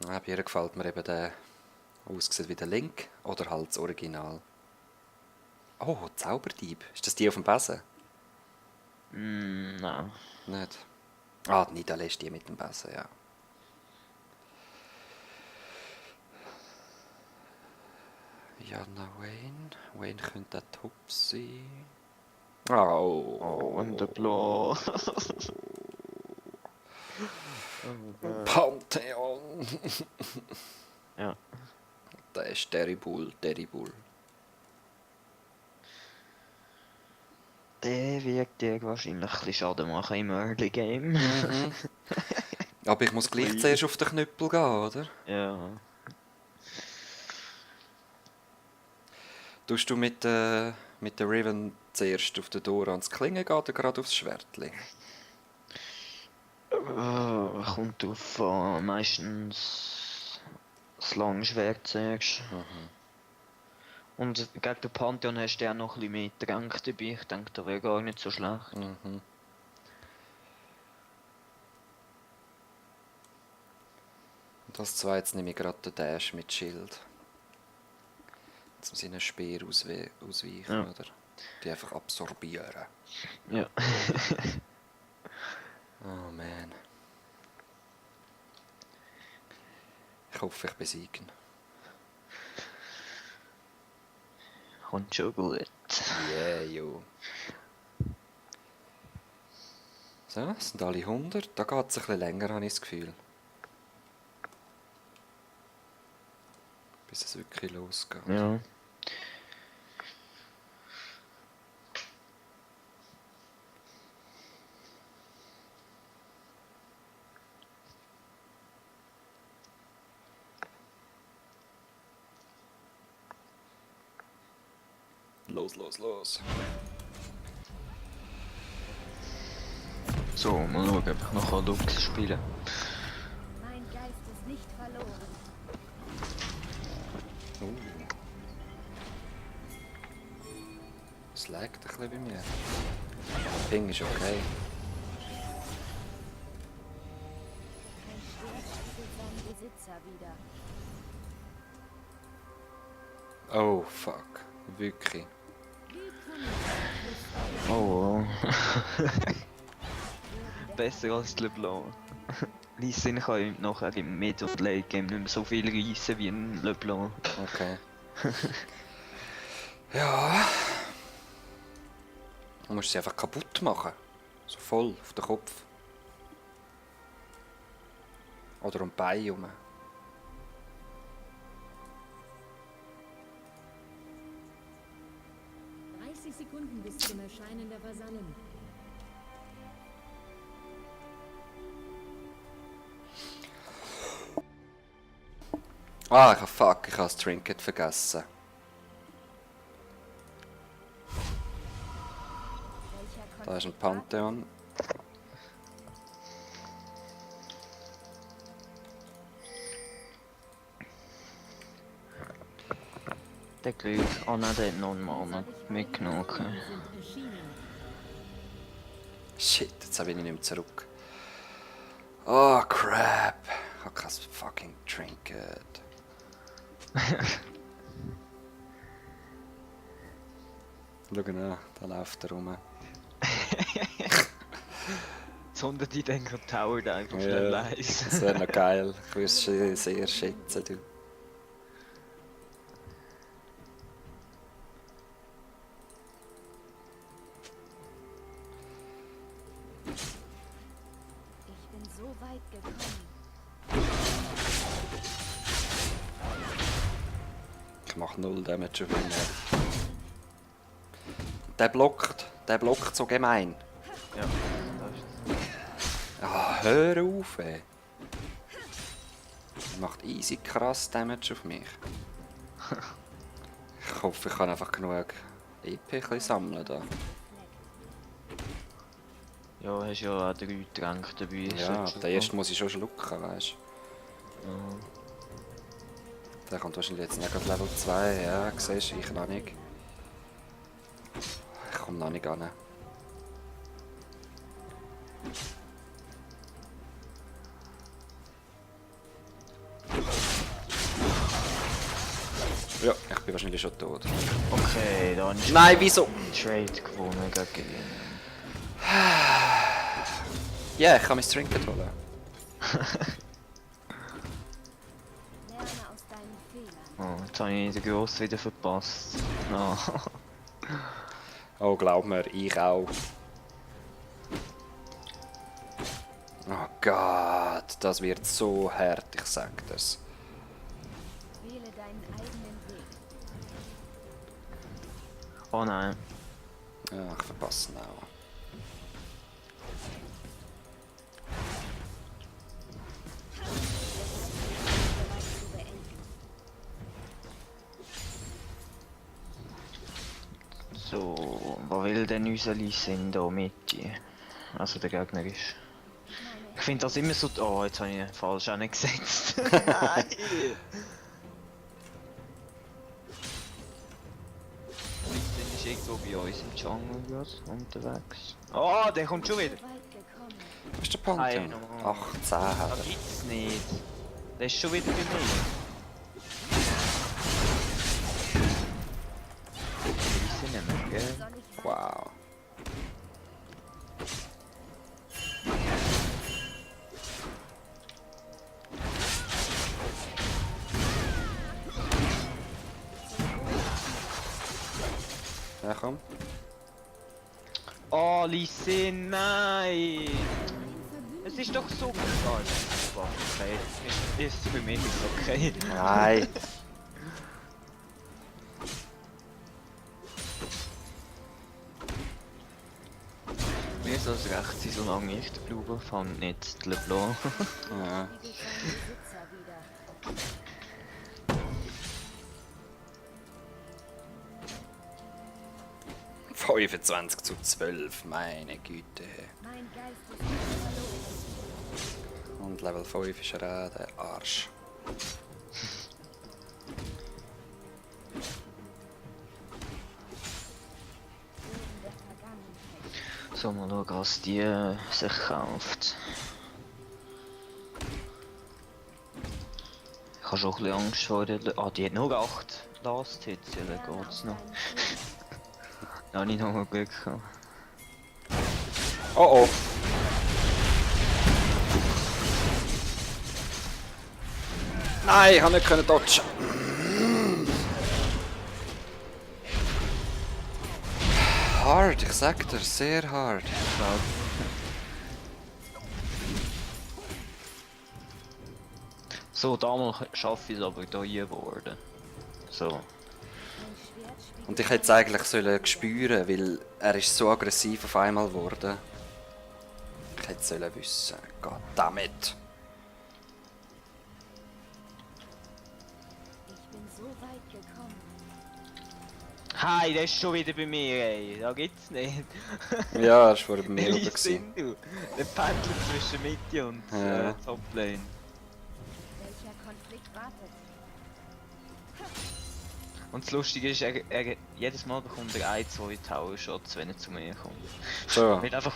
Ja, bei ihr gefällt mir eben der aussieht wie der Link oder halt das Original. Oh, Zauberdieb. Ist das die auf dem Besen? Nein. Nicht. Ah, die Nidale ist die mit dem Besen, ja. Jana Wayne. Wayne könnte der Top sein. Oh, Oh. und der Blau. Oh Gott. Pantheon. Ja. Der ist terrible, terrible. Der wird dir wahrscheinlich ein bisschen Schaden machen im Early Game. Mhm. Aber ich muss gleich zuerst auf den Knüppel gehen, oder? Ja. Tust du mit der Riven zuerst auf den Dora ans Klingen gehen oder gerade aufs Schwertli? Kommt drauf an. Meistens das Langschwert zuerst. Und gegen den Pantheon hast du ja noch ein bisschen mehr Tränke dabei. Ich denke, das wäre gar nicht so schlecht. Und als zweites nehme ich gerade den Dash mit Schild. Zum seinen Speer ausweichen, Ja. oder? Die einfach absorbieren. Ja. Oh man. Ich hoffe, ich besiege ihn. Kommt schon gut. Yeah, jo. So, es sind alle 100. Da geht es ein bisschen länger, habe ich das Gefühl. Bis es wirklich losgeht. Ja. Los, los, los. So, mal schauen, ob ich noch Lux spielen kann. Mein Geist ist nicht verloren. Es laggt ein bisschen bei mir. Ping ist okay. Ein Schwert spiegelt seinen Besitzer wieder. Oh, fuck. Wirklich. Wie kann ich das Oh. Besser als LeBlanc. Lee Sin kann ihm nachher im Mid- und Late-Game nicht mehr so viel reissen wie ein LeBlanc. Okay. Ja. Du musst sie einfach kaputt machen. So voll auf den Kopf. Oder um die Beine herum. 30 Sekunden bis zum Erscheinen der Vasallen. Ah, ich habe das Trinket vergessen. Da ist ein Pantheon. Der Glück. Oh nein, der hat noch einen Mana mitgenommen. Okay. Sind erschienen. Shit, jetzt habe ich ihn nicht mehr zurück. Oh, crap. Ich habe kein fucking Trinket. Schau an, da läuft er rum. Sondern die denken, Tower da einfach schnell leise. Das wäre noch geil. Ich würde es schon sehr schätzen, du. Ich bin so weit gekommen. Ich mache 0 Damage auf ihn. Der blockt so gemein. Ja, das ist Ah, hör auf, ey. Er macht easy krass Damage auf mich. Ich hoffe, ich kann einfach genug EP sammeln da. Ja, hast ja auch 3 Tränke dabei. Ja, sollte den ersten muss ich schon schlucken, weißt du. Ja. Der kommt wahrscheinlich jetzt nicht auf Level 2. Ja, siehst du, ich noch nicht. Ich komme noch nicht an. bin wahrscheinlich schon tot. Okay, dann ist Nein, wieso? Trade gewonnen gegen ihn. Ja, ich kann mein Trinket holen. Lerne aus deinen Fehlern. Oh, jetzt habe ich den Gross wieder verpasst. Oh. Oh, glaub mir, ich auch. Oh Gott, das wird so hart, ich sag das. Wähle deinen eigenen Weg. Oh nein. Ja, ich verpasse ihn auch. Bereit zu beenden. So, wo will denn unser Lee Sin da mit? Also der Gegner ist. Ich finde das immer so. Oh, jetzt habe ich falsch angesetzt. Nein! Dann ist irgendwo bei uns im Jungle gerade unterwegs. Oh, der kommt schon wieder! So weit gekommen. Was ist der Pantheon? Nein, nochmal. 18 hat Das er. gibt's nicht. Der ist schon wieder bei mir. Die sind nicht mehr, gell? Soll ich Wow. Ja, komm. Oh, Lee Sin, nein! Es ist doch so gut. Oh, okay. Ist für mich ist okay. Nein. Mir ist das recht sein, solange ich den Blue Buff habe, nicht den LeBlanc. Ja. spiegelt seinen Besitzer wieder? 25:12, meine Güte. Mein Geist ist nicht verloren. Und Level 5 ist er auch, der Arsch. Boden der Vergangenheit. So, mal schauen, was die sich kauft. Ich habe schon ein bisschen Angst vor der. Ah, die hat nur 8 Last Hits, ja, dann Lerne geht's aus noch. deinen Fehlern. Da habe ich noch mal Glück gehabt. Oh oh. Nein, ich konnte nicht dodgen. Hard, ich sag dir, sehr hard. So, damals schaffe ich es aber hier geworden. So. Mein Schwert spiegelt Und ich hätte es eigentlich sollen spüren, weil er ist so aggressiv auf einmal geworden. Ich hätte es sollen wissen. Goddammit. Ich bin so weit gekommen. Hi, der ist schon wieder bei mir, ey. Da gibt's nicht. Ja, er war vor mir Wer oben. ist denn du? Der pendelt zwischen Mitte und Ja. Toplane. Welcher Konflikt wartet? Und das Lustige ist, jedes Mal bekommt er 1-2 Tower Shots, wenn er zu mir kommt. So. Weil er einfach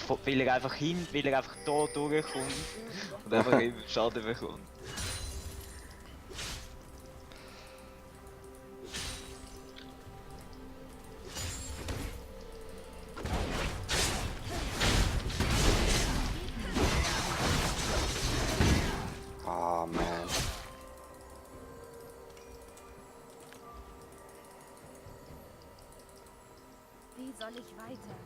da durchkommt und einfach immer Schaden bekommt. Ah, man. Wie soll ich weiter?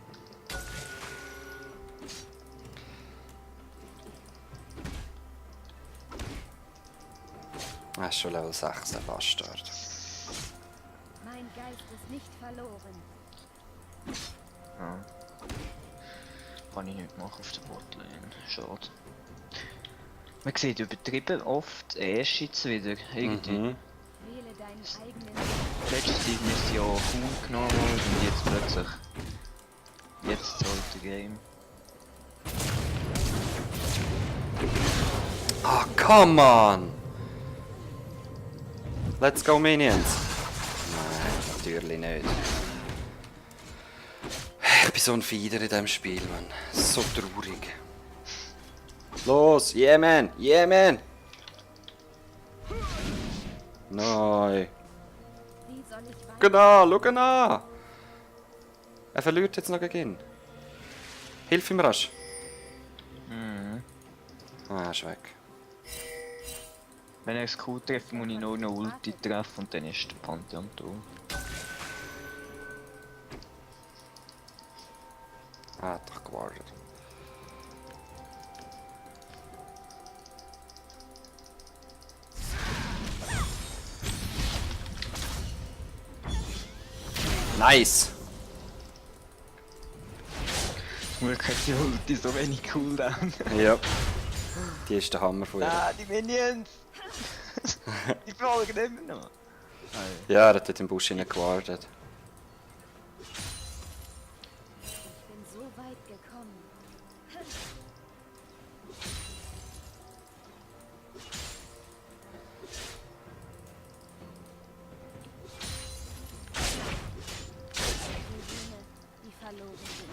Er ist schon Level 6, der Bastard. Mein Geist ist nicht verloren. Ja. Kann ich nicht machen auf der Botlane. Schade. Man sieht übertrieben oft erst jetzt wieder. Irgendwie. Mhm. Wähle deinen eigenen Letzte Zeit müsste ja Kuhn genommen worden und jetzt plötzlich. Jetzt zahlt der Game. Ah, come on! Let's go, Minions! Nein, natürlich nicht. Ich bin so ein Fieder in diesem Spiel, Mann. So traurig. Los, yeah, man! Yeah, man! Nein. Wie soll Soll ich weiter? Genau, schau ihn an! Er verliert jetzt noch gegen ihn. Hilf ihm rasch. Mhm. Ah, er ist weg. Wenn er das Q trifft, muss ich nur eine Ulti treffen und dann ist der Pantheon da. Er hat doch gewartet. Nice! Zum Glück hat die Ulti so wenig Cooldown. Ja. Die ist der Hammer von ihr. Ah, die Minions! Die folgen immer noch. Ja, er hat dort im Busch hinein gewartet. Ich bin so weit gekommen. Die Dinge, die verloren sind.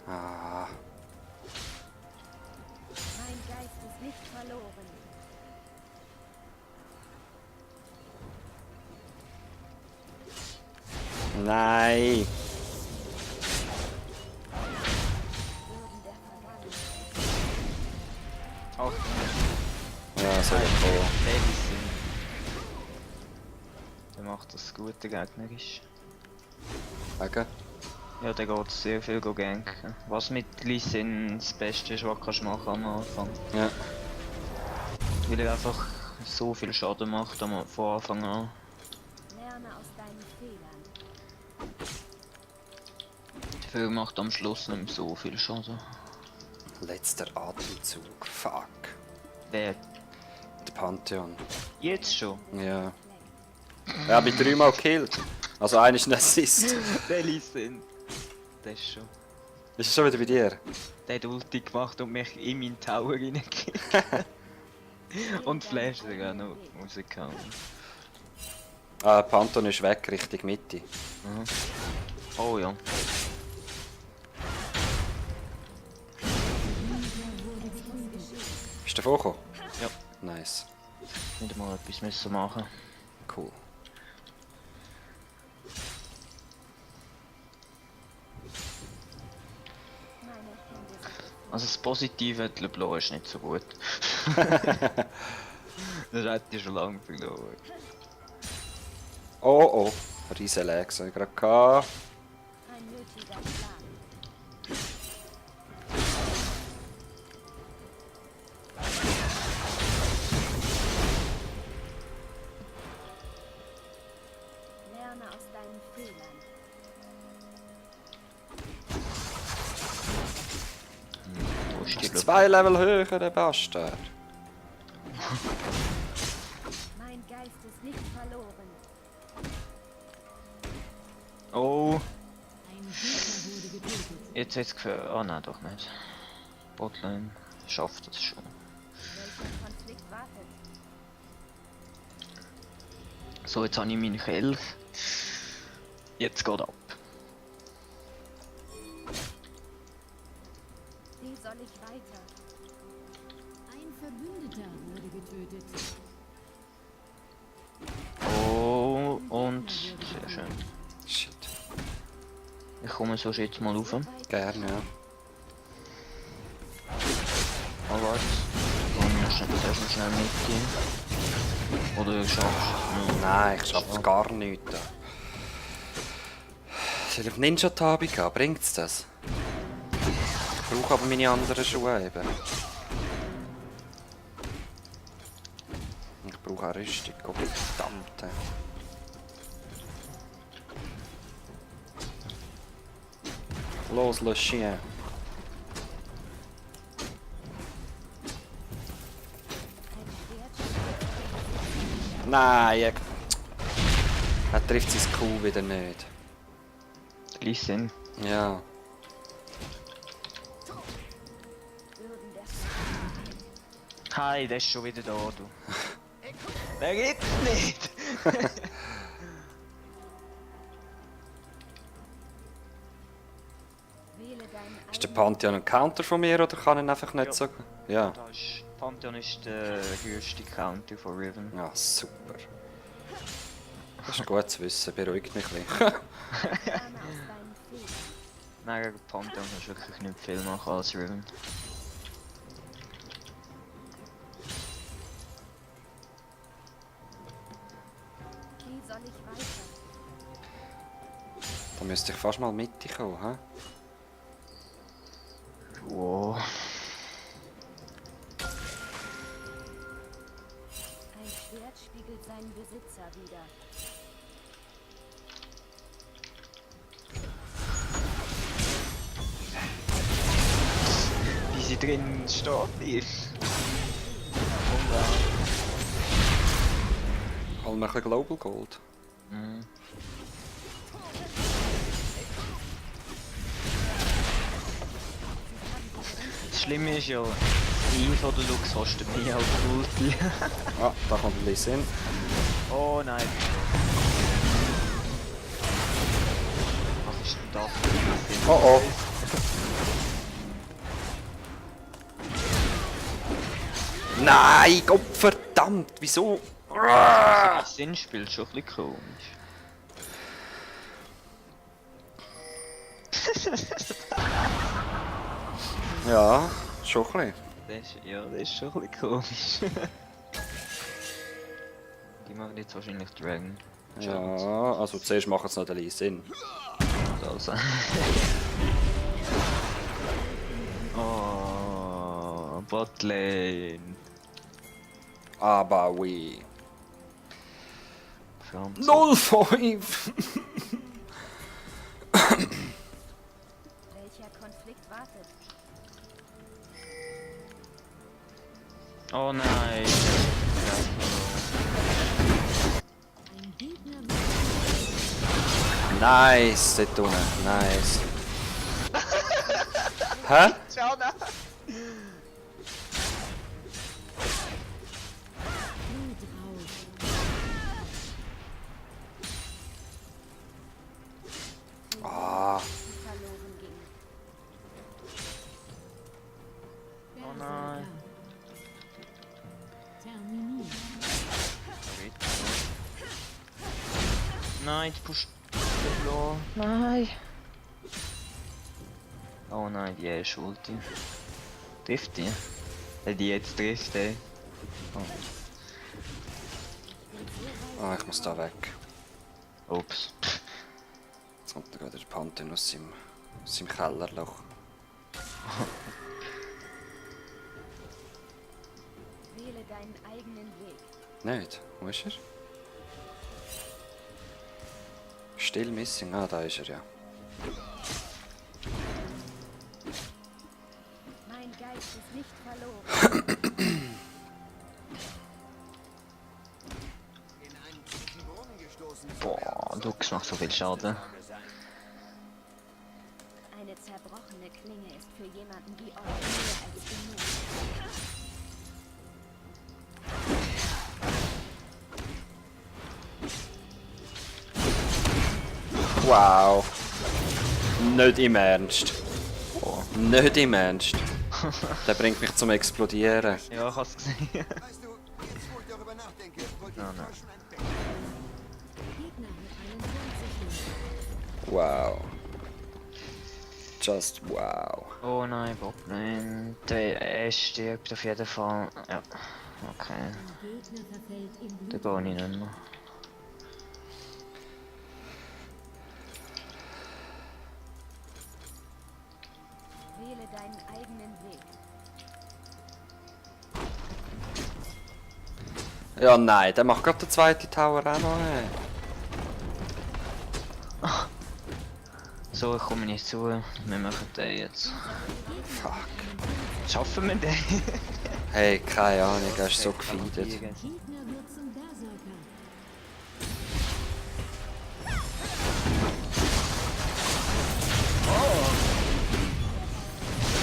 Ah, Mein Geist ist nicht verloren. nein! Würden der Vergangenheit. Ach, Ja, soll ich kommen. Medicine. Der macht das gut, der Gegner ist. Wegen? Ja, der geht sehr viel ganken. Was mit Lee Sin das Beste ist, was du machen am Anfang. Ja. Weil er einfach so viel Schaden macht von Anfang an. Lerne aus deinen Fehlern. Dafür macht am Schluss nicht mehr so viel Schaden. Letzter Atemzug. Fuck. Wer? Der Pantheon. Jetzt schon? Ja. Er hat mich 3-mal gekillt. Also einer ist ein Assist. Der Lee Sin. Der ist schon. Ist er schon wieder bei dir? Der hat Ulti gemacht und mich in meinen Tower reingekickt. Und Flash sogar noch rausgehauen. Ah, Pantheon ist weg, Richtung Mitte. Mhm. Oh ja. Ist der vorgekommen? Ja. Nice. Nicht mal etwas müssen machen. Cool. Meine Hände sind Also das Positive, die LeBlanc ist nicht so gut. Das hätte ich schon lange verloren. Oh oh. Riesen Lag, so ich gerade gehabt. ein nötiger Plan. Lerne aus deinen Fehlern. Wo ist die Ist LeBlanc? 2 Level höher, der Bastard. Mein Geist ist nicht verloren. Oh! Jetzt hat's gefühlt. Oh nein, doch nicht. Botlane schafft das schon. Welcher Konflikt wartet? So, jetzt habe ich meinen Kelch. Jetzt geht ab. Wie soll ich weiter? Ein Verbündeter wurde getötet. Oh, und sehr schön. Shit. Ich komme so jetzt mal rauf. Gerne, ja. Oh, warte. Dann musst du zuerst schnell mitgehen. Oder du schaffst. Nein, ich schaff's gar nicht. Soll ich auf Ninja-Tabi gehen? Bringt's das? Ich brauche aber meine anderen Schuhe eben. Ich brauche eine Rüstung. Oh, verdammte. Los, le chien. Ein Schwert? Nein, er trifft sein Kuh wieder nicht. Lee Sin. Ja. Würden der Hi, der ist schon wieder da, du. Der gibt's nicht! Wähle deinen Ist der Pantheon ein Counter von mir oder kann er ihn einfach nicht Ja. so... Ja. Da ist, Pantheon ist der höchste Counter von Riven. Ja, super. Das ist gut zu wissen, beruhigt mich ein bisschen. Lerne aus deinen Fehlern. Nein, gegen Pantheon kannst du wirklich nicht viel machen als Riven. Wie soll ich weiter? Da müsste ich fast mal mit dir kommen, hä? Wow. Ein Schwert spiegelt seinen Besitzer wider. Wie sie drin steht ist. Hol mir ein bisschen Global Gold. Mhm. Das Schlimme ist ja, ihn von der Lux kostet mehr als Ulti. Ah, da kommt ein bisschen Sinn. Oh nein. Was ist denn das? Oh oh. Nein, Gott verdammt, wieso? Das Sinnspiel ist schon ein bisschen komisch. Ja, schon ein bisschen. Das ist schon ein bisschen komisch. Die machen jetzt wahrscheinlich Dragon. Ja, also zuerst macht es noch ein bisschen Sinn. Also. Oh, Botlane. Aber oui. Franz. 0,5! Welcher Konflikt wartet? Oh nein. Ein Gegner Nice, dort unten, nice. Hä? Schade. Blut raus. Ah, Die verloren ging. Oh nein. Terminiert. Nein, die pusht. Nein. Oh nein, die ist Ulti. Trifft die? Wenn die jetzt trifft, ey. ah, ich muss da weg. Ups. Jetzt kommt gerade der Pantheon aus seinem Kellerloch. Wähle deinen eigenen Weg. Nicht? Wo ist er? Still missing, ah, da ist er ja. Mein Geist ist nicht verloren. Boah, Lux macht so viel Schaden. Eine zerbrochene Klinge ist für jemanden wie euch mehr als genug. Wow. Nicht im Ernst. Nicht im Ernst. Der bringt mich zum Explodieren. Ja, ich hab's gesehen. Weißt du, jetzt wo ich darüber nachdenke, wollte ich Nein, nein. fast schon ein Bett. Gegner mit 21 Leben. Wow. Just wow. Oh nein, Botlane. Der stirbt auf jeden Fall. Ja. Okay. Ein Gegner verfällt in Da Blut. gehe ich nicht mehr. Wähle deinen eigenen Weg. Ja, nein, der macht gerade den zweiten Tower auch noch. Hey. So, ich komme nicht zu. Wir machen den jetzt. Fuck. Schaffen wir den? Hey, keine Ahnung, er ist so gefeedet. Gegner wird zum Berserker.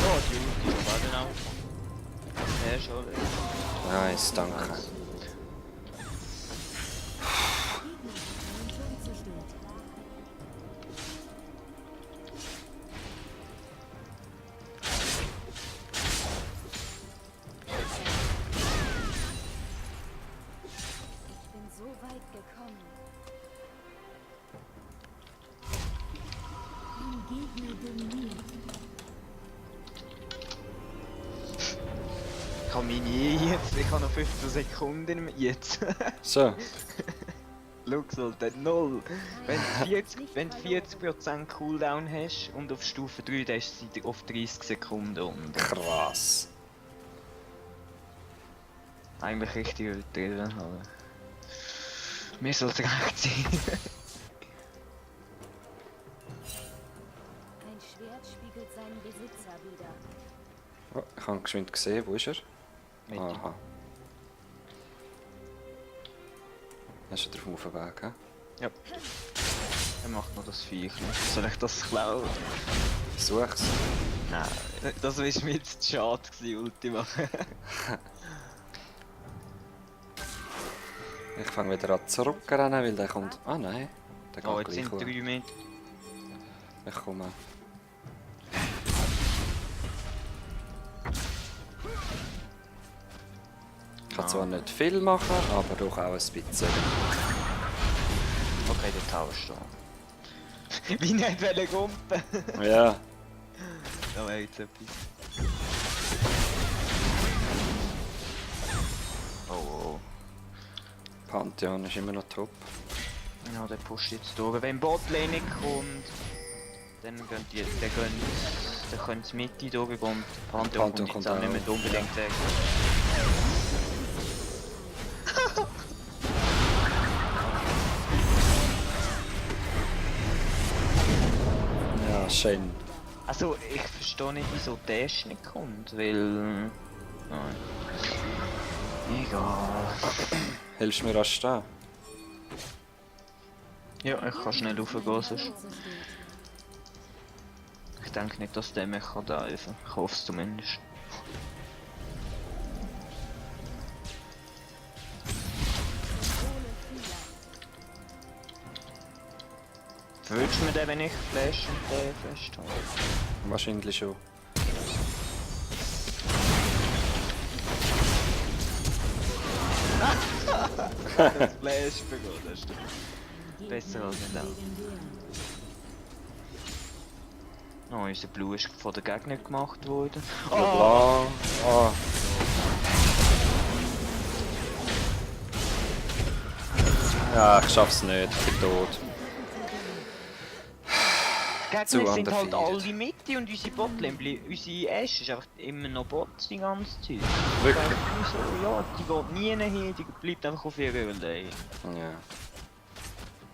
Oh, die Ulti, warte noch. Ja, schon. Nice, danke. Gegner hat einen Turm zerstört. Gegner dominiert. Ich habe meine jetzt, ich habe noch 15 Sekunden jetzt. So, Luxol, der 0. Wenn du 40% Cooldown hast und auf Stufe 3, dann ist sie auf 30 Sekunden unten. krass. Eigentlich richtig übertrieben, aber... Mir soll es recht sein. Ein Schwert spiegelt seinen Besitzer wider. Oh, ich habe ihn geschwind gesehen, wo ist er? Mitte. Aha. Hast du drauf auf dem Weg, hä? Ja. Er macht noch das Viech. Soll ich das klauen? Versuch's. Nein, das war mir jetzt zu schade gewesen, Ultima. Ich fange wieder an zurückzurennen, weil der kommt... Ah nein, der geht Oh, jetzt gleich sind hoch. 3 Meter. Ich komme. Ich kann zwar nicht viel machen, aber doch auch ein bisschen. Okay, der tauscht da. Wie nicht wollen gumpen. Ja, Da wäre jetzt etwas. Oh. Pantheon ist immer noch top. Ja, der pusht jetzt durch. Wenn Botlane nicht kommt, dann gehen die, dann können sie Mitte durchgehen und Pantheon kommt jetzt auch nicht mehr unbedingt weg. Ja, schön. Also, ich verstehe nicht, wieso der Dash nicht kommt, weil... Nein. Egal. Hilfst du mir rasch stehen? Ja, ich kann schnell raufgehen, sonst. Ich denke nicht, dass der mich kann helfen kann. Ich hoffe es zumindest. Willst du mir den, wenn ich Flash und den festhalte? Wahrscheinlich schon. Das Flash begonnen, das stimmt. Besser als nicht auch. Oh, unser Blue ist von den Gegnern gemacht worden. Oh. Bla. Oh. Ja, ich schaff's nicht. Ich bin tot. Die Gegner Zu sind halt underfeared. alle Mitte und unsere Botlane, unsere Ashe ist einfach immer noch Bots die ganze Zeit. Wirklich? So, ja, die geht nie hin, die bleibt einfach auf ihrer Lane. Ja.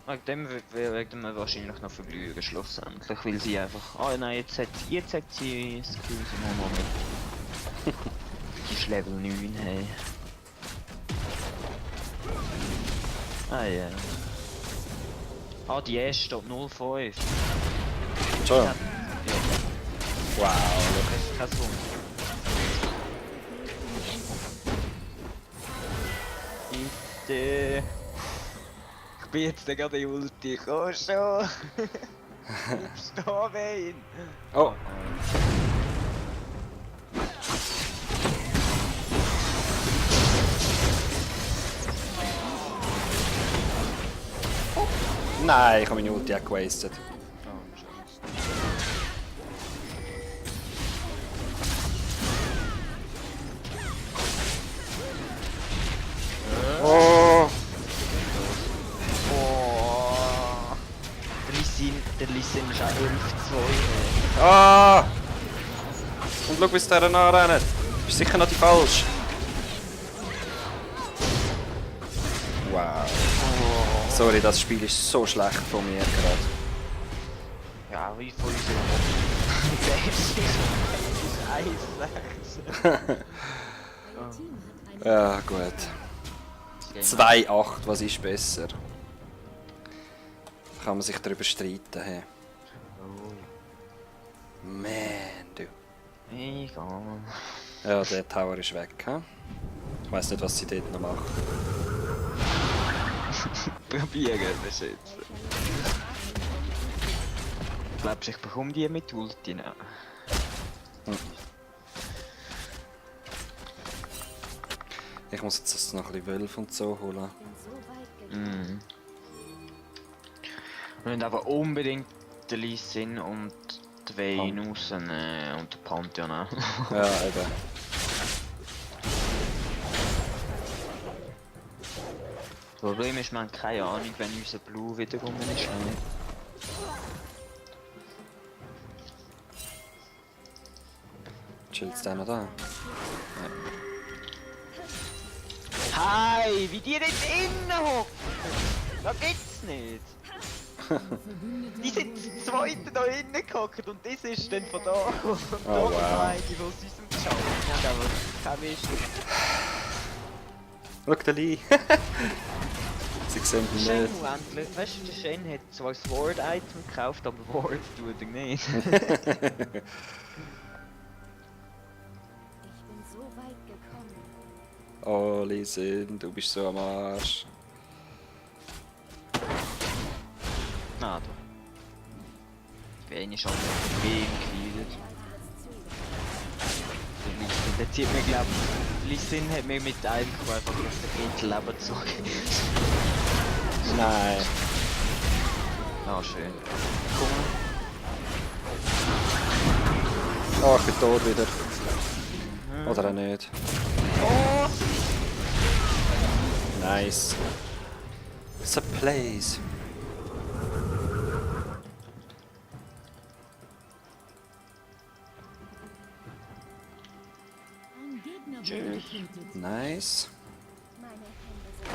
Wegen dem werden wir wahrscheinlich noch verlieren schlussendlich, weil sie einfach... Ah nein, jetzt hat sie Skills noch nicht. Die ist Level 9, hey. Ah ja. Ah, die Ashe steht 0,5. Schon? Ja. Wow. Kein Wunder. Bitte. Ich bin jetzt gerade in Ulti. Komm schon. Stop ihn. Oh. Nein, ich habe meine Ulti auch gewastet. Oh. Oh. Der Lissin ist auch 11-2. Ah! Und schau, wie es der anrennt. Ist sicher noch die falsch. Wow. Sorry, das Spiel ist so schlecht von mir gerade. Ja, wie von uns. Der ist 1-6. Ja, gut. 2-8, was ist besser? Kann man sich darüber streiten. Hey. Man, du. Egal. Ja, der Tower ist weg. He? Ich weiß nicht, was sie dort noch macht. Probieren das jetzt. Glaubst du, ich bekomme die mit Ulti noch? Ich muss jetzt noch ein bisschen Wölfe und so holen. Bin so weit gekommen. Wir müssen aber unbedingt der Lee Sin und die Vayne raus und der Pantheon auch. Ja, eben. Das Problem ist, wir haben keine Ahnung, wenn unser Blue wiederum ist. Chillt's der noch da? Hi, wie die nicht innen hocken! Das gibt's nicht! Die sind das zweite da innen gehockt und das ist dann von da. Und Oh, da wow. eine, die aus unserem Chat. Ja, aber kein Mist. Schau den Lee! Sie sehen ihn Shane nicht. endlich. Weißt du, der Shane hat zwar ein Sword-Item gekauft, aber Ward tut er nicht. Ich bin so weit gekommen. Oh, Lee Sin, du bist so am Arsch. Na da. Die Vayne ist auch noch wem gewählt. Der zieht mir, glaub ich, Lee Sin hat mir mit einem einfach auf den Drittel Leben gezogen. Nein. Ah, schön. Komm. Oh, ich bin tot wieder. Oder auch nicht. Oh! Nice. It's a place. Ein Gegner Tschüss. wurde getötet. Nice. Meine Hände sind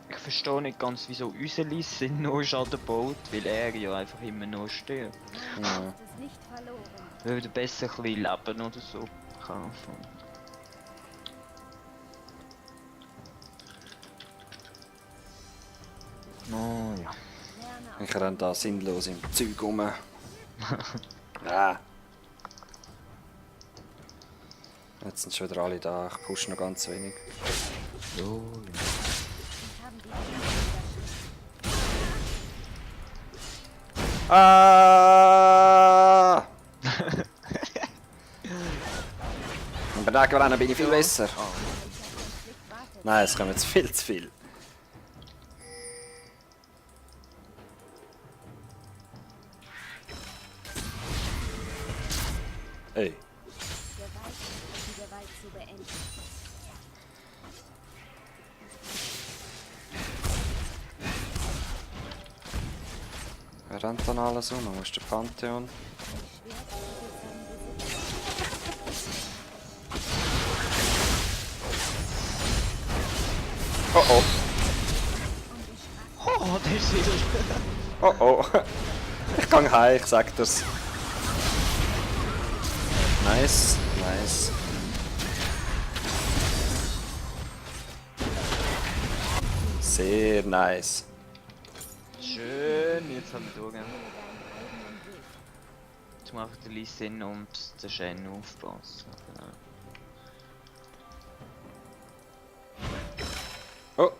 Ich verstehe nicht ganz, wieso unser Lee Sin nur Schaden baut, weil er ja einfach immer nur stirbt. Ja. es nicht verloren. Würde besser ein bisschen Leben oder so kaufen. Oh ja. Lerne Ich renn da sinnlos im Zeug rum. Ah. Jetzt sind schon wieder alle da, ich push noch ganz wenig. Oh, ja. und haben die Hände überschritten. Ah! Im Benagen bin ich viel besser. Welcher Konflikt wartet? Nein, es kommen jetzt viel zu viel. Ey. Gewalt ist die Gewalt zu beenden. Wer rennt dann alles um? Wo ist der Pantheon? Schwert bietet seinen Besitz. Oh oh. Oh, der ist wieder. Oh oh. Ich gang heim, ich sag das. Nice, nice. Sehr nice. Schön, jetzt haben wir durchgehen. Jetzt macht der Lee Sin und der Shen aufpassen. Oh.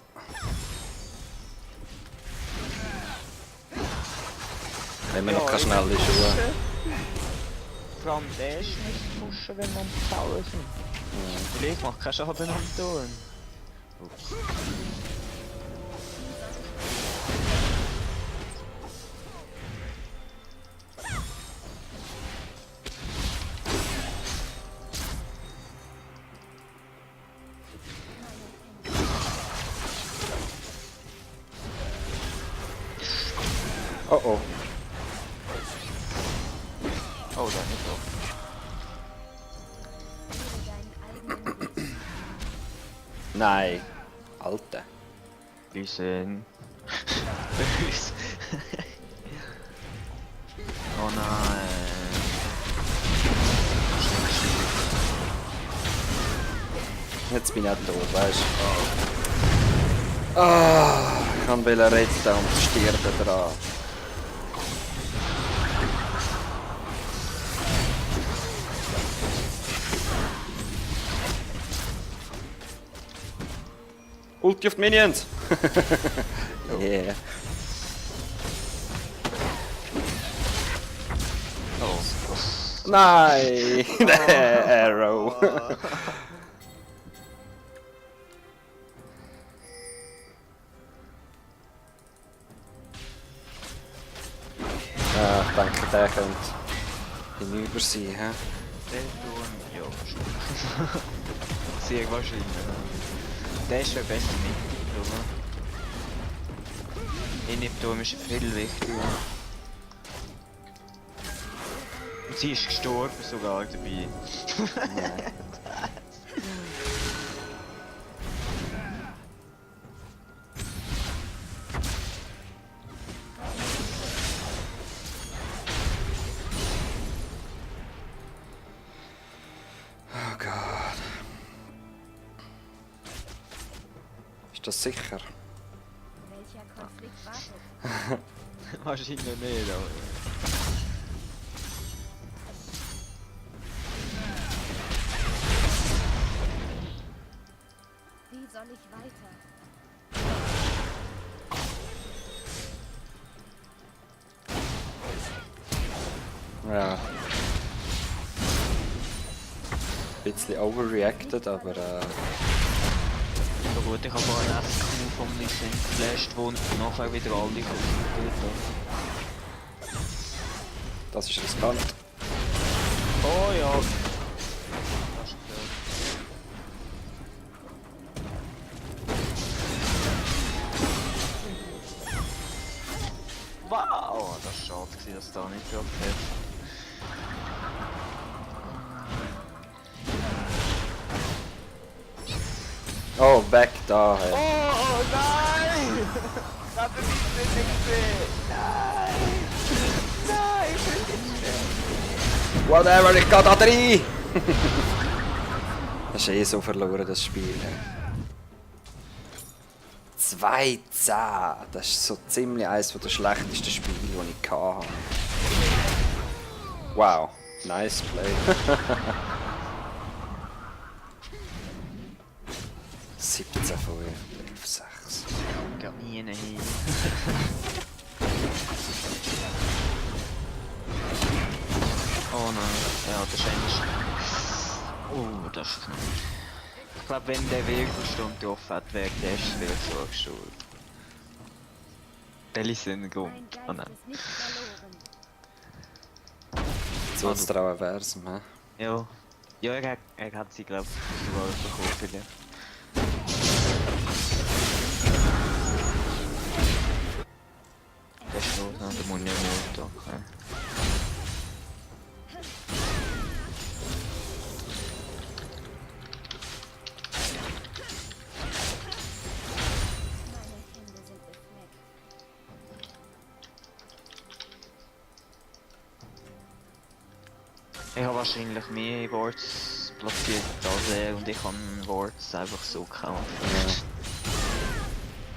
Haben wir noch keine schnelle Schuhe? Vor allem der ist nicht pushen, wenn wir am Bauen sind. Weil ich mach keinen Schaden am Tun. Oh oh. Oh, da nicht so. Wähle deinen eigenen Weg. Nein. Alter. Lee Sin. Böse. Oh nein. Jetzt bin ich auch tot, weißt du? Ah, ich kann retten und stirbt dran. Ulti auf die Minions! Yeah. Oh. Nein! Der Arrow! Ja, ich denke, der könnte hinüber sein. He? Der Turm, ja, wahrscheinlich. Sehr wahrscheinlich. Der ist ja besser mit, oder? In dem Turm ist viel wichtiger. Und sie ist gestorben sogar dabei. Oh Gott. Ist das sicher? Welcher Konflikt wartet? Wahrscheinlich nicht, aber... Wie soll ich weiter? Ja. Ein bisschen overreacted, aber Ja gut, ich habe vorhin einen von mir geflasht, wo nachher wieder alle kommen. das ist riskant. Oh ja! Wow! Das ist schade gewesen, dass da nicht gehabt hat. Oh, weg da. Hey. Oh nein! Das habe ich nicht gesehen! Nein! Nein, ich will nicht sterben! Whatever, ich geh da rein! Das ist eh so verloren, das Spiel. 2-10. Das ist so ziemlich eines der schlechtesten Spiele, die ich hatte. Wow, nice play. 17 von 11, 6. Geht nie hin. Oh nein, ja, das ist eigentlich... Oh, das ist knapp. Ich glaube, wenn der Wirbelsturm getroffen hat, wäre der erste vielleicht so gestorben. Der ist in den Grund. Mein Oh Geist nein. ist nicht verloren. Zutrauen wär's, hä? Ja. Ja, er hat sie, glaube ich, sogar bekommen vielleicht. Der ist los, der muss nicht mehr okay. Meine Hände sind befleckt. Ich habe wahrscheinlich mehr Wards platziert als er und ich kann Wards einfach so kaufen.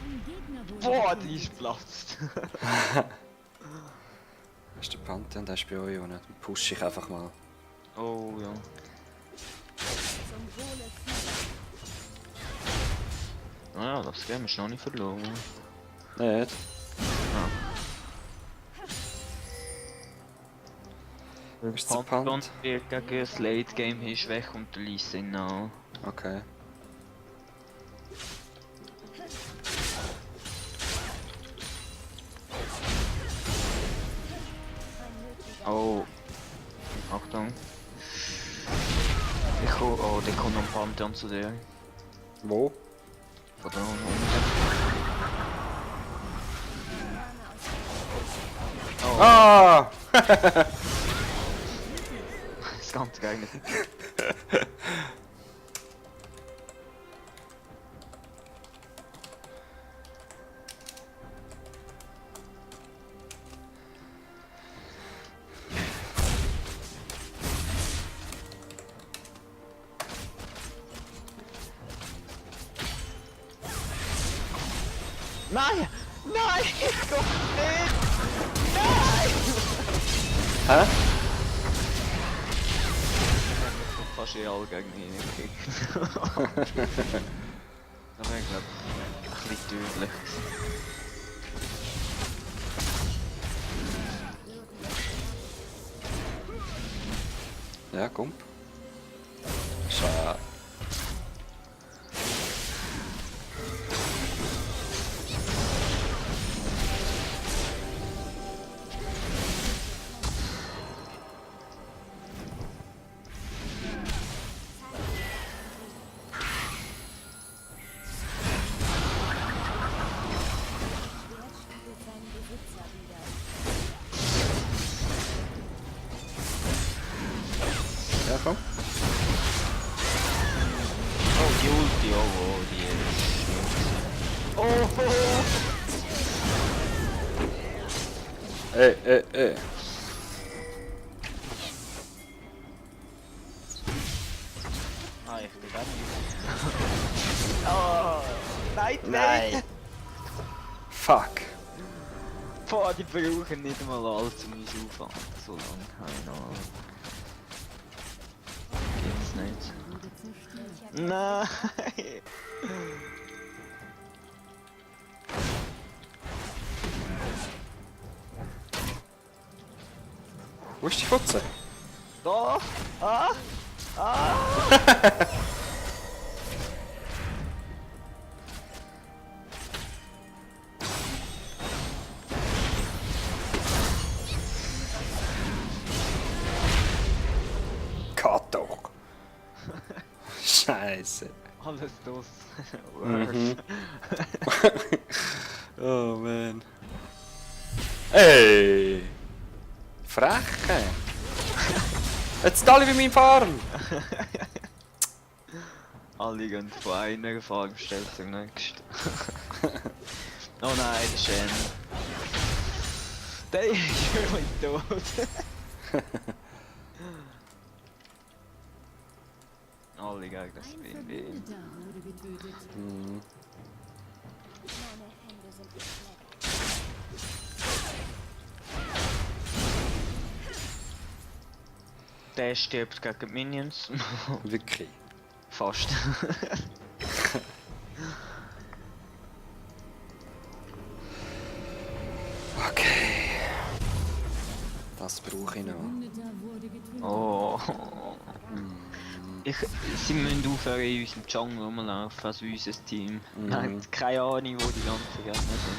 Ein Gegner wurde Boah, getötet. die ist platzt! Das ist der Pantheon, der ist bei euch unten. Den push ich einfach mal. Oh ja. Zum Wohle vieler. Naja, das Game ist noch nicht verloren. Nicht? Ah. Ist der Pantheon Pant? wird gegen das Late Game ist weg und der Lee Sin auch. Okay. Ein nötiger Oh. Achtung. Ich komm, oh, der kommt am Pantheon zu dir. Wo? Von da unten. Oh, Ah! das ganze geeignet. Nein! Nein! Ich komm nicht! Nein! Hä? Ich hab fast alle gegen ihn gekickt. Das wäre, glaub ich, ein bisschen tödlich gewesen. Ja, komm. Schade. Ah, ich bin gar nicht. Oh, nein, Nein! Fuck! Boah, die brauchen nicht mal alles, um uns auffangen. So lange, keine Ahnung. Geht's nicht. Wurde zerstört. Nein! Wo ist die Fotze? Da! Ah! Ah! Gott doch! Scheiße! Alles los. Mhm. Oh man. Ey! Freche! Jetzt alle wie mein Farm! Alle gehen von einer Farmstelle zur nächsten. Oh nein, der Shen. Der ist schon tot. Alle gegen das Ein BNB. Verbündeter wurde getötet. Mhm. Meine Hände sind geschleckt. Der stirbt gegen die Minions. Wirklich. Fast. Okay. Das brauche ich noch. Verbündeter wurde getötet. Oh. Sie müssen aufhören in unserem Jungle rumlaufen, also unser Team. Mhm. Nein, keine Ahnung, wo die ganzen Gegner sind.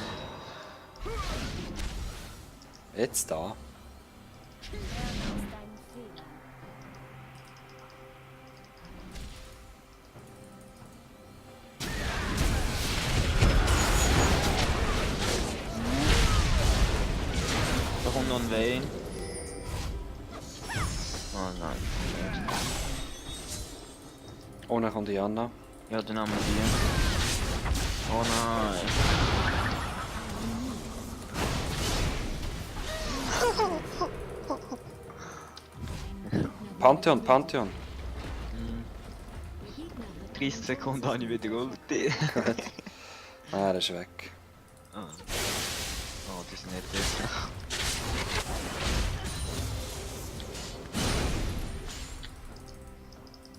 Jetzt da. Lerne aus deinen Fehlern. Da kommt noch ein Vayne. Oh nein. Ohne kommt die Anna. Ja, dann haben wir die. Oh nein. Pantheon, Pantheon. Der Gegner hat 30 Sekunden habe ich wieder Ulti. Ah, er ist weg. Ah. Oh, das ist nicht besser.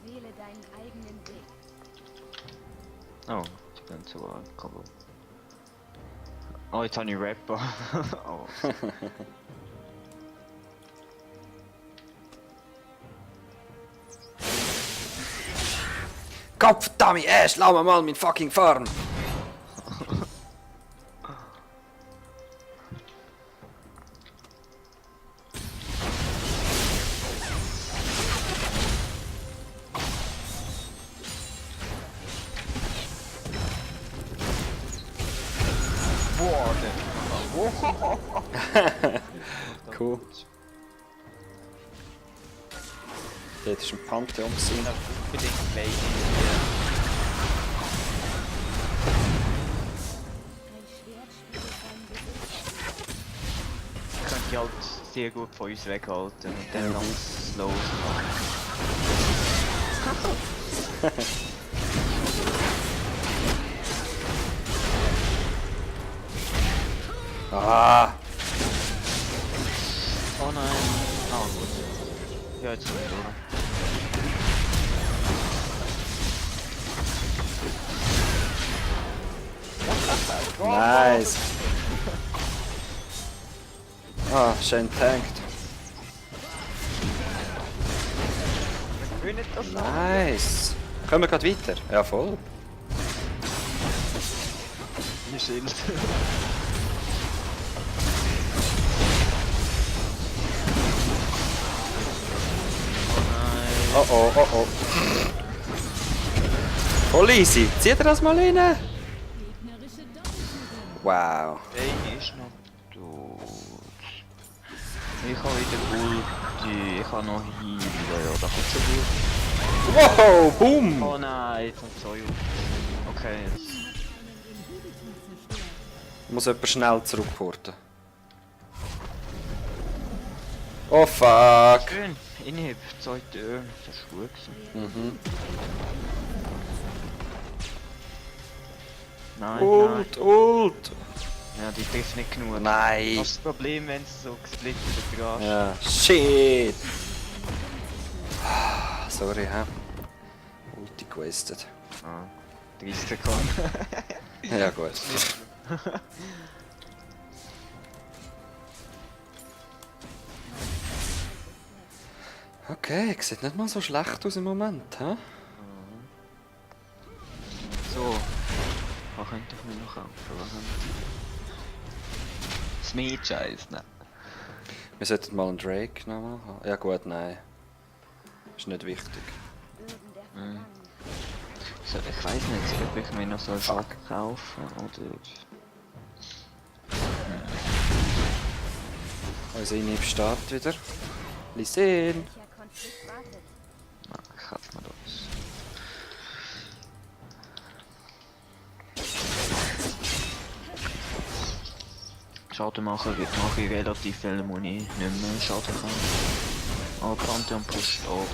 Wähle deinen eigenen Weg. Oh, ich bin zu kaputt. Oh, jetzt habe ich Rapper. Oh. Gottverdammt, lau mir mal mein fucking Farm! Boah, der. Cool. Dort war ein Pantheon. gewesen. Unbedingt Vayne. Ein Schwert spiegelt deinen Besitz. Könnt ihr halt sehr gut von uns weghalten und dann Mhm. ganz slow machen. Ah! Oh nein. Ah gut. Ja, jetzt sind wir durch. Nice! Ah, schön tankt. Wir nicht das noch. Nice! Kommen wir gerade weiter? Ja, voll. Ihr Schild. Oh nein. Oh oh, oh oh. Voll easy. Zieht ihr das mal rein? gegnerische Doppeltötung. Wow. Vayne ist noch tot. Ich habe wieder Ulti. Ich habe noch Heal. Ja, da kommt schon gut. Wow, boom! Oh nein, jetzt kommt so Ulti. Okay, jetzt. Inhibitor zerstört. Ich muss jemand schnell zurückporten. Oh fuck. Schön, innerhalb 2 Töne, das ist gut gewesen. Mhm. Nein, Ult, Ult. nein. Ja, die trifft nicht genug. Das Nein. ist das Problem, wenn es so gesplittet wird. Ja, shit. Ah, sorry, hä? Ulti gewastet. Ah, 30 Sekunden. Ja, gut. Okay, sieht nicht mal so schlecht aus im Moment, hä? So. Was könnte ich mir noch kaufen? Das Meat-Scheiß, ne? Wir sollten mal einen Drake nochmal haben. Ja gut, nein. Ist nicht wichtig. Bögen der Mhm. Vergangenheit. So, ich weiß nicht, ob ich mir noch so einen Shop kaufen oder... Unser Inhib startet wieder. Lies sehen. Welcher Konflikt wartet? Na, ich kaufe mir das. Schaden machen mache ich relativ viel Muni, nicht mehr Schaden kann. Aber Pantheon pusht auch.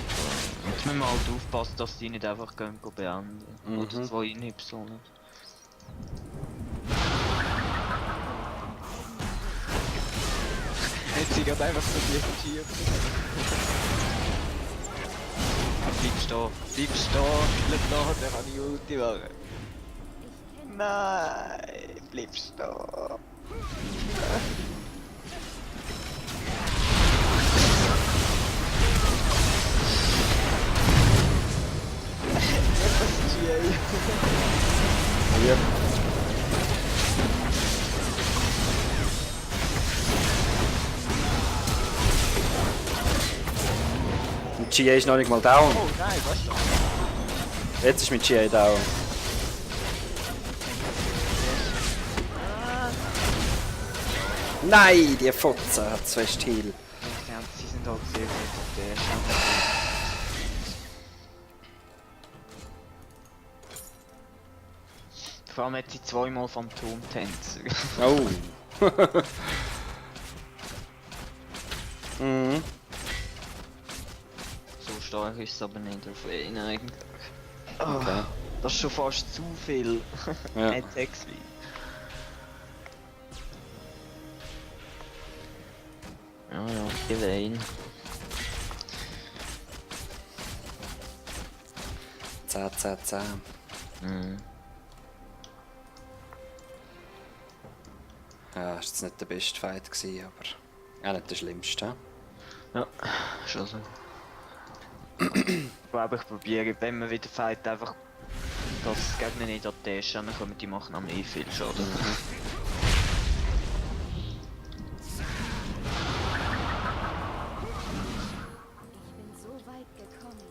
Jetzt müssen wir halt aufpassen, dass die nicht einfach beenden. Mhm. Oder 2 Inhibs so nicht. Jetzt sie gerade einfach so blockiert. Bleib stehen, bleib stehen, bleib da, der kann die Ulti machen. Ich kenne Nein, bleib stehen. Was ist hier? Ja. Mein GA ist noch nicht mal down. Oh nein, was ist das? Jetzt ist mein GA down. Nein, die Fotze hat 2 Stil. Ja, sie sind auch sehr gut. Der ist vor allem hat sie 2-mal Phantom-Tänzer. Oh. Mhm. So stark ist es aber nicht auf ihn eigentlich. Okay. Das ist schon fast zu viel. Ja. Nicht sexy. Ja, ja, gewähnt. 10, 10, 10. Mhm. Ja, ist jetzt nicht der beste Fight gewesen, aber auch nicht der schlimmste. Ja, schon so. Ich glaube, ich probiere, wenn man wieder fight, einfach, dass die Gegner nicht an die Tasche kommen, die machen am eh viel Schaden. Ich bin so weit gekommen.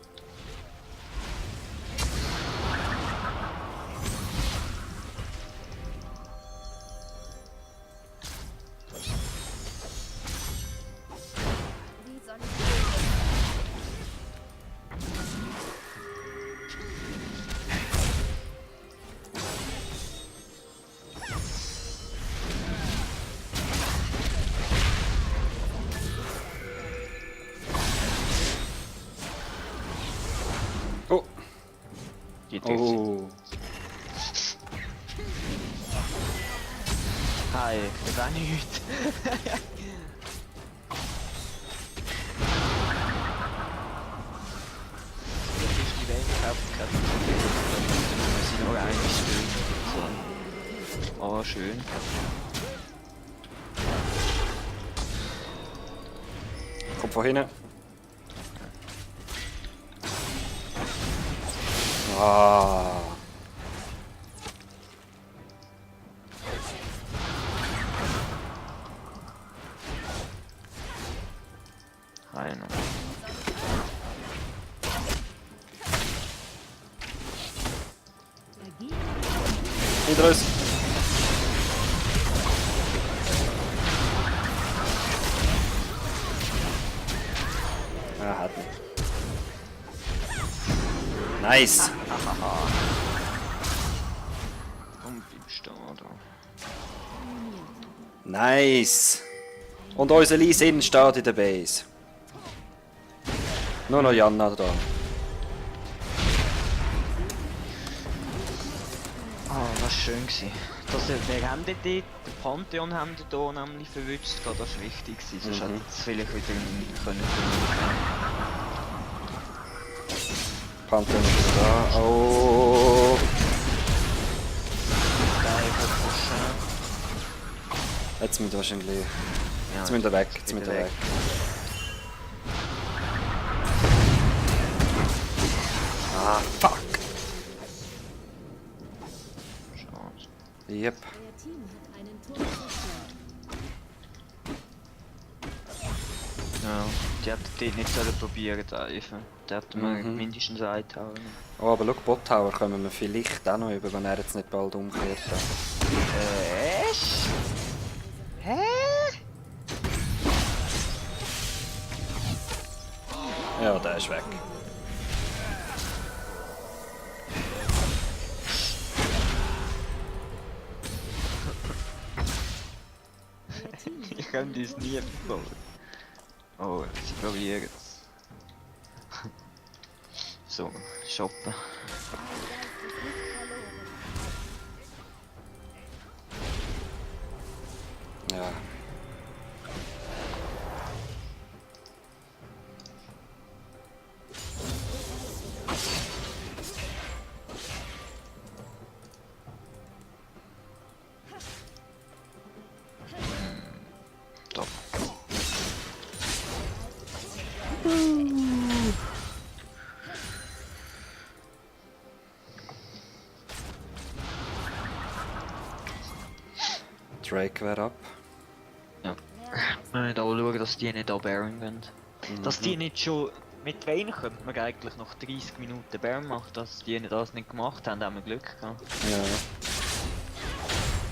Wie soll ich Oh. Die trifft sie. Oh. Hi, das auch nicht. Das ist die Welt, Hauptkarte. Wir sind noch eigentlich so. Oh, schön. Kommt von hinten. Ah. Einer. Dagegen Hinter uns. Ah, hat nicht. Nice. Und bleibst du da. Nice. Und unser Lee Sin steht in der Base. Nur noch Janna da. Ah, was schön gewesen. Wir haben dort, den Pantheon haben wir hier nämlich verwünscht, das war wichtig gewesen, sonst hätte es vielleicht wieder nicht können. Pantheon ist da. Oh. Jetzt müssen wir wahrscheinlich. Jetzt müssen wir weg. Jetzt müssen wir weg. Ah, fuck! Schade. Yep. Euer Team hat einen Turm zerstört. Ja, die hätten dort nicht sollen probieren dürfen. Die hätten wir mindestens einhauen. Oh, aber schau, Bot Tower kommen wir vielleicht auch noch über, wenn er jetzt nicht bald umkehrt. Echt? Hä? Ja, der ist weg. Ich kann das nie bekommen. Oh, sie probieren es. So, shoppen. Ja. Top. Drake wäre ab. Ja. Wir müssen auch schauen, dass die nicht an Baron gehen. Dass die nicht schon... Mit Vayne könnte man eigentlich noch 30 Minuten Baron machen, dass die das nicht gemacht haben, haben wir Glück gehabt. Ja.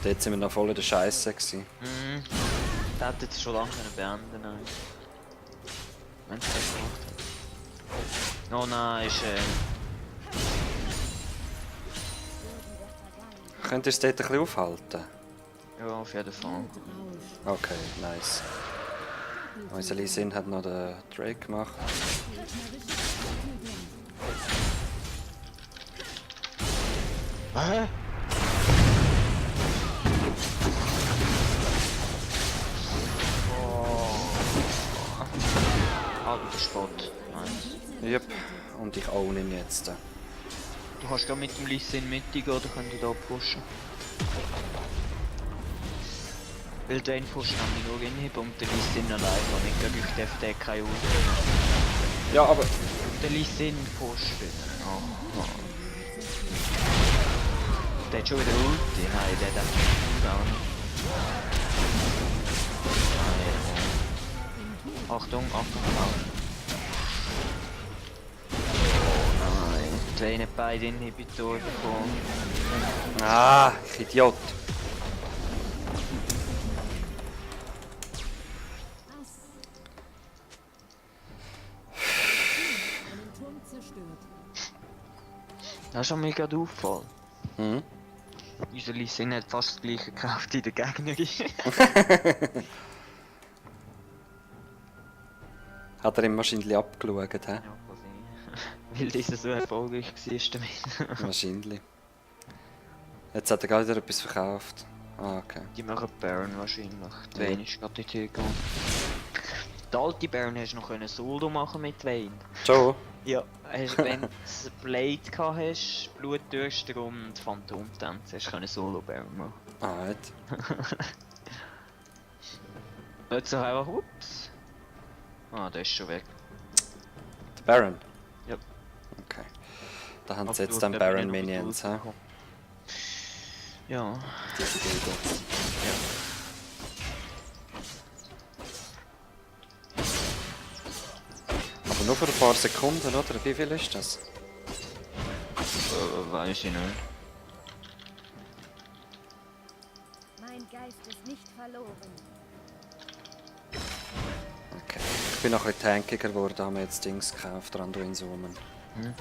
Dort sind wir noch voll in der Scheiße gewesen. Mhm. Das hätte jetzt schon lange beenden können. Wenn sie das gemacht hat. Oh nein, ist Könnt ihr es dort ein bisschen aufhalten? ja, auf jeden Fall. Okay, nice. Unser Lee Sin hat noch den Drake gemacht. Hä? Ah, der Spot. Nice. Yep. Und ich own ihn jetzt. Du kannst gerade mit dem Lee in Mitte gehen, oder könnt ihr da pushen. Weil den pushen haben wir nur inhib und der Lee allein noch nicht, dadurch darf der keine Ulti. Ja, aber... Der Lee pusht wieder. Oh, oh. Der hat schon wieder Ulti, nein, der darf nicht auch noch. Achtung, Achtung, Achtung. Nein, die haben beide Inhibitoren bekommen. Ah, ich Idiot. Einen Turm zerstört. Das ist schon mir gerade auffallen. Mhm. Unser Lee Sin hat fast das gleiche Kraft wie der Gegnerin. Hat er ihm wahrscheinlich abgeschaut, hä? Ja, weil dieser so erfolgreich war damit. Wahrscheinlich. Jetzt hat er gerade wieder etwas verkauft. Ah, okay. Die machen Baron wahrscheinlich. Die Vayne ist gerade nicht hingegangen. Der alte Baron hast du noch können Solo machen mit Vayne. Joe? Ja, wenn du Blade gehabt hast, Blutdurchstrom und Phantomtänze, hast du können Solo Baron machen. Ah, nicht. Nicht so einfach, ups. Ah, der ist schon weg. Der Baron? Ja. Okay. Da haben sie Aber jetzt du dann hast Baron eben noch Minions, hä? bekommen. Ja. Diese Idee. Aber nur für ein paar Sekunden, oder? Wie viel ist das? Weiß ich nicht. Mein Geist ist nicht verloren. Okay. Ich bin noch ein bisschen tankiger geworden, haben wir jetzt Dings gekauft, Randuin Zoomen. Hm?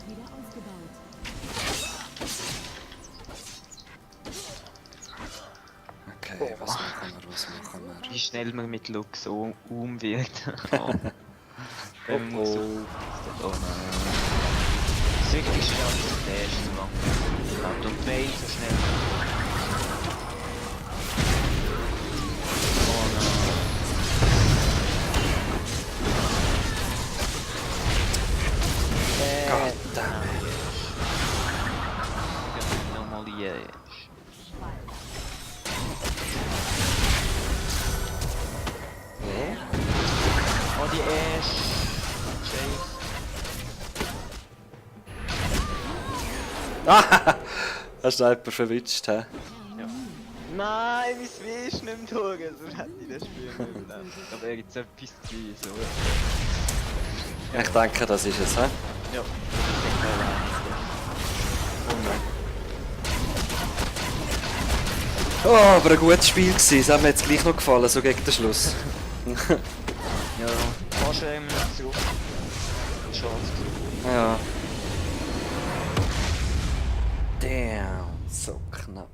Wieder aufgebaut. Okay. Okay, was machen wir, was machen wir? Wie schnell man mit Lux wird. Oh. Wenn man so... Oh nein. Das Wichtigste ist auch, dass der erste so lang bleibt und Bane so schnell. Oh nein. Goddammit. Ja, nochmal die Wer? Oh, die Ash. Chase. Ah! Hast du jemanden verwitscht, hä? Ja. Nein, mein Weh ist nicht mehr durch, sonst hätte ich das Spiel nicht mehr. Aber jetzt etwas zu so. Ich denke, das ist es, hä? Ja. Ich denke allein. Oh nein. Oh, aber ein gutes Spiel gewesen. Das hat mir jetzt gleich noch gefallen, so gegen den Schluss. Ja, fast immer noch zurück. Chance. Ja. Damn, so knapp.